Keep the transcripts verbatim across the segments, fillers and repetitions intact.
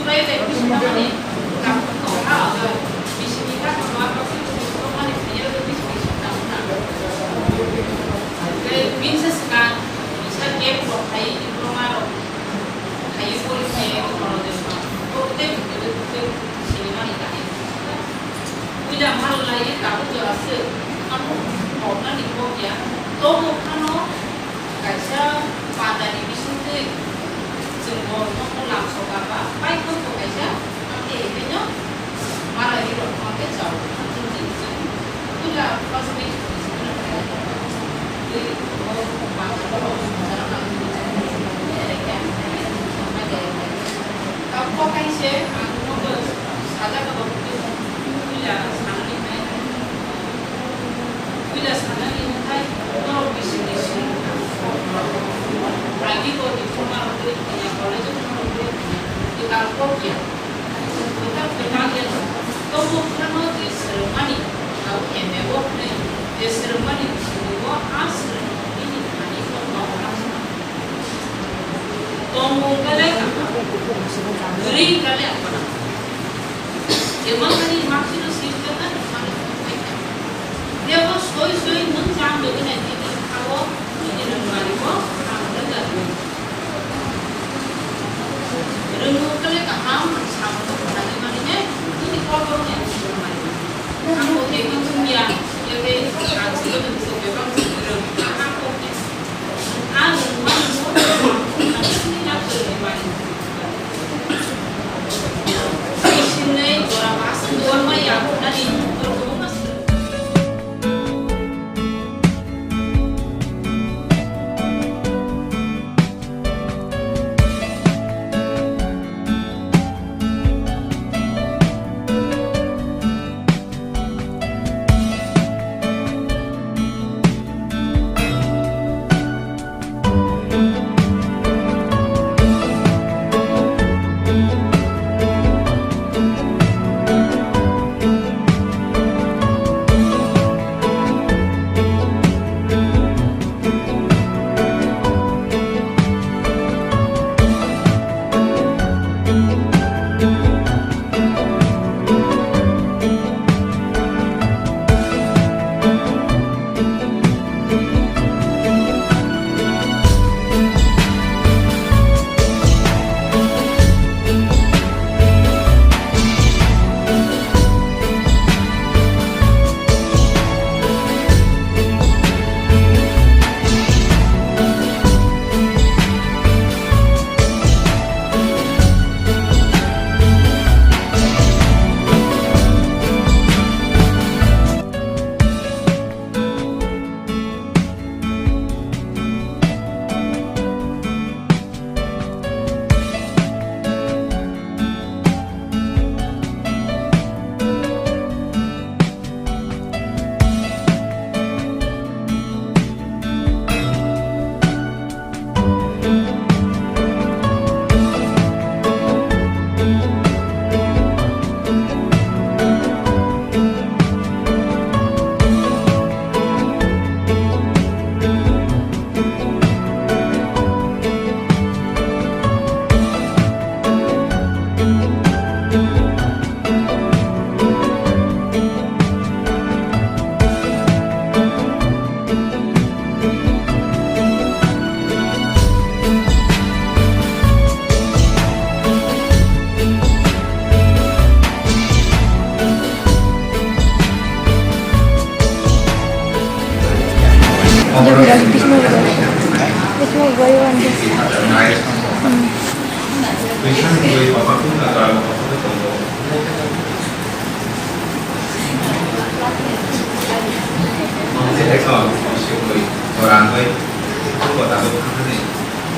Tei tei bisi tangmani kaphang tongkha, bisini kaphang ma kaphang tongmani phaiya tei bisi bisi tangkha. Tei bini swkang kisa gap rok phai, diploma rok phai, pori phai, diploma rok tei tei tei sinimani kaham. Puila mal lai tabuk jora se, amo koknani kokya, tobo phano kaisa pandani bisingtwi chwng bo nokno lamsokha ba, paithakbo kaisa, amtwi hinwi no malai rok ma khe chao. Chwng puila first week twi bo pandani rok. Tabuk kaisa ang nogo sajak abo puila sanani hai, puila sanani hai, norok bising bising agi bo diploma rok tei college rok tei ekal kokya. Kwtal kwtal ya tobo phano je swrwngmani, abo M A o hwnwi je swrwngmani bisingo a swrwngmani thani kokno. Tongmung kale kwrwi kale aphano. Jemon kani maksino sirjak kani mani tongmung khe. Jebo soi soi nwng cham dogwi nai tini khawo nini rwngmani bo ang rwngya rwngya. Rwngmung kale kaham samung khanani mani ne nini kokborok ne rwngmani. Ang bo tei tongmung ya, ya tei ang siro tongmung bebak rwng kaham kokya.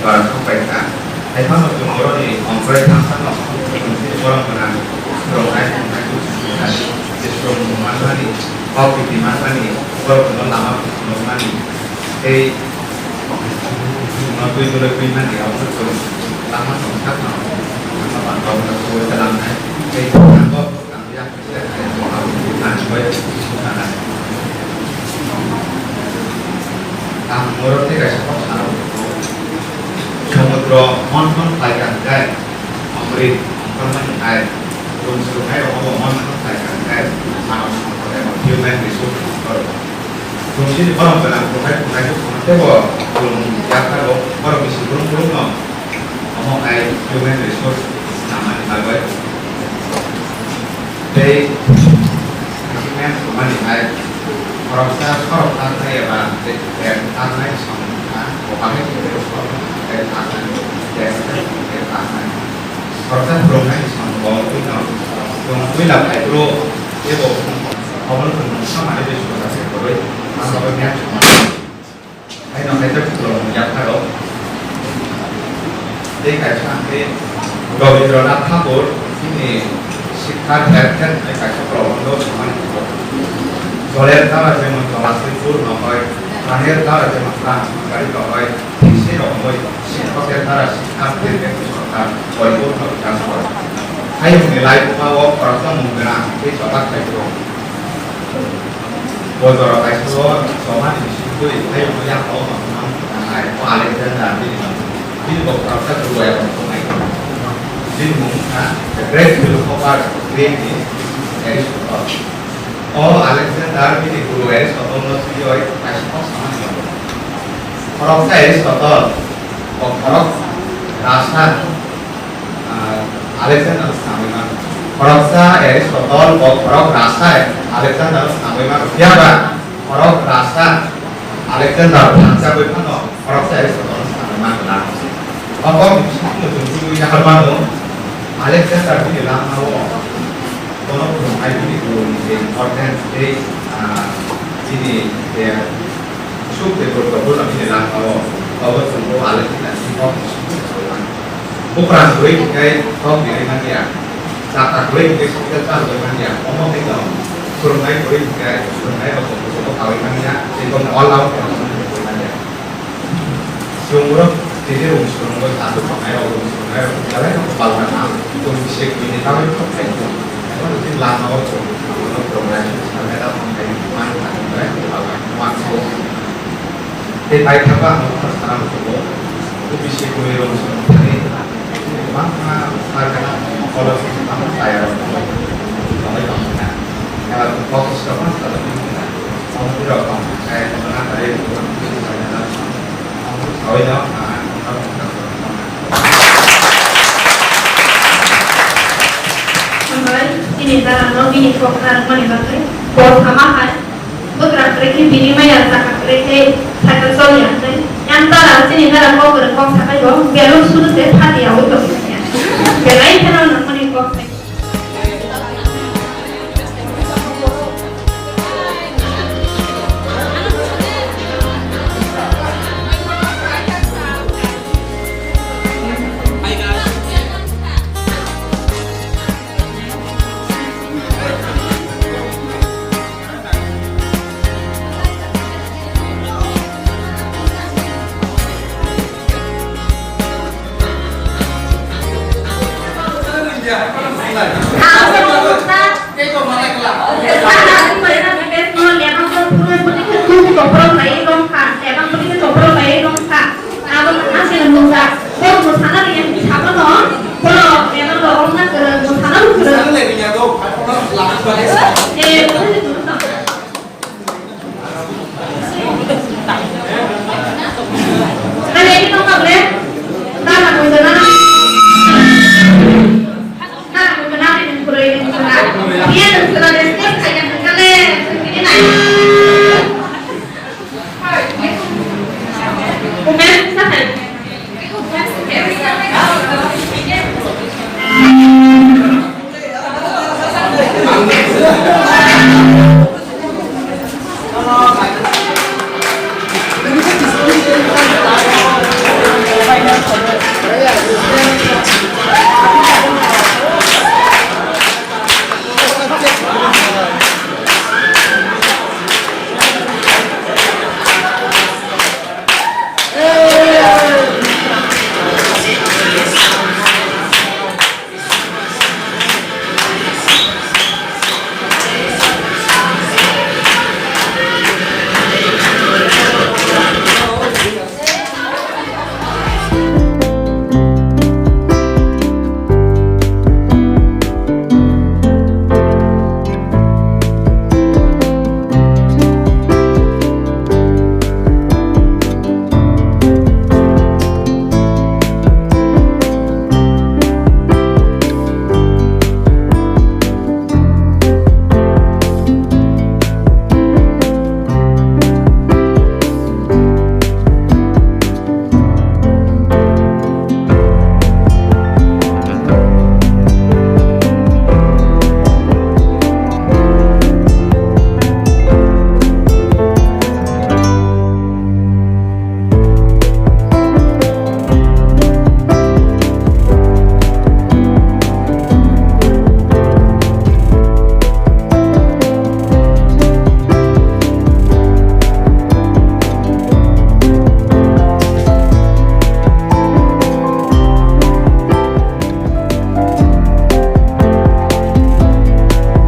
Jora thok pai kha. Haiphano chwng borokni ongkhorwi thang phano, borok gwnang, rwngnai, tongnai, buchuknai, je chwng manmani, kok bidi manmani, borokno lama phunukmani, tei chwngno twi dwlwi twimani, aboni chwng lama tong sakno, lama tong sakno, tei thango. Ang borok tei kaisa kok sanao. Somudro montron khlai kha hwnkhe, Amrit, Hai, bumswk hai rok bo mon kha khai kha khai, mano songkha tei human resource rok. Bumswk ni borok gwnang, buthai buthai khe tongma tei bo bumung yapharo borok bisi brum brum no omo hai human resource namani bagwi. Tei achievement rwmani hai khoroksa khoroksa khe eba tei khoroksa khe song kha, bo bagwi khe khoroksa khe kha, khe kha. Khoroksa phwrwngnaini song bo twi no, tong twi la phai bro, tei bo obono chwng mungsa manwi bai suda se kwrwi, ang bagwi miyang chwng mano. Haino kaisa phwrwng yapharo. Tei kaisa ang tei Rabindranath Thakur bini Sikkhar Her Her hinwi kaisa probondo samani tongo. Joler dara jemon jolasri purno hoi, praner dara jemon pran sangari hoi, thik se romwi sikhoker dara sikha phirkhe sorkar poriborto bikas hoi. Hayungni laibuma o khoroksa mung gwnang tei choba khaibro. Bo jora kaisa o choba ni bisingtwi hayung o yak o tongmani thangnai o Alexander bini mung. Bini bo khoroksa guru bai rok tongnai. Bini mung wngkha the great philosopher Greek ni Aristotle. O Alexander bini guru Aristotle no twiwi kaisa kok samani tongo. Khoroksa Aristotle, bo khorok rasa, ah, Alexander no swnamwi mano. Khoroksa Aristotle, bo khorok rasa Alexander no swnamwi mano. Phiya ba khorok rasa Alexander thangjagwi phano khoroksa Aristotle no swnamwi mano na. O kok ni bisingtwi chwng twiwi nahar mano, Alexander bini langmao bono phwrwngnai bini guru ni je importance tei, ah, bini je suk tei gurutopurno bini langmao, obo chwng bo Alexander ni kok ni bisingtwi saui mano. Bukrang kwrwi hwnkhe kok birwi manya, chakha kwrwi hwnkhe sokya cha rwui manya, omo hai no phwrwngnai kwrwi hwnkhe phwrwngnai rok bo saui manya, tei boni all out khe rok saui manya. Chwng borok tini rung swrwngwi aswk tongnai rok, rung swrwngnai rok belai no kwbal gana. Chwng bisi kwini bagwi kok khai tongo. Abo ni lama o chwng bono program sanai da tongnai man thani belai kwbal gana. Tei bai thangba ang nokha sana muchungo. Bisi kwini rung swrwng thani kwbangma sar gana college kwbangma chaya rok tongo. Tongnai tongkha. Eba kok swrwngma swrwngma tongo. Tongo borok tong khai tongo na tari. Hambai, chini dara no bini kok narwkmani bagwi bo sama hai. Bwkrang kwrwi khe bini maya, chakha kwrwi khe cycle choliya hwnwi. Yang dara, chini dara kok kwrwi kok sakai bo belun suru se phati yaui tongmani ya. Belai phano nangmani kok sai.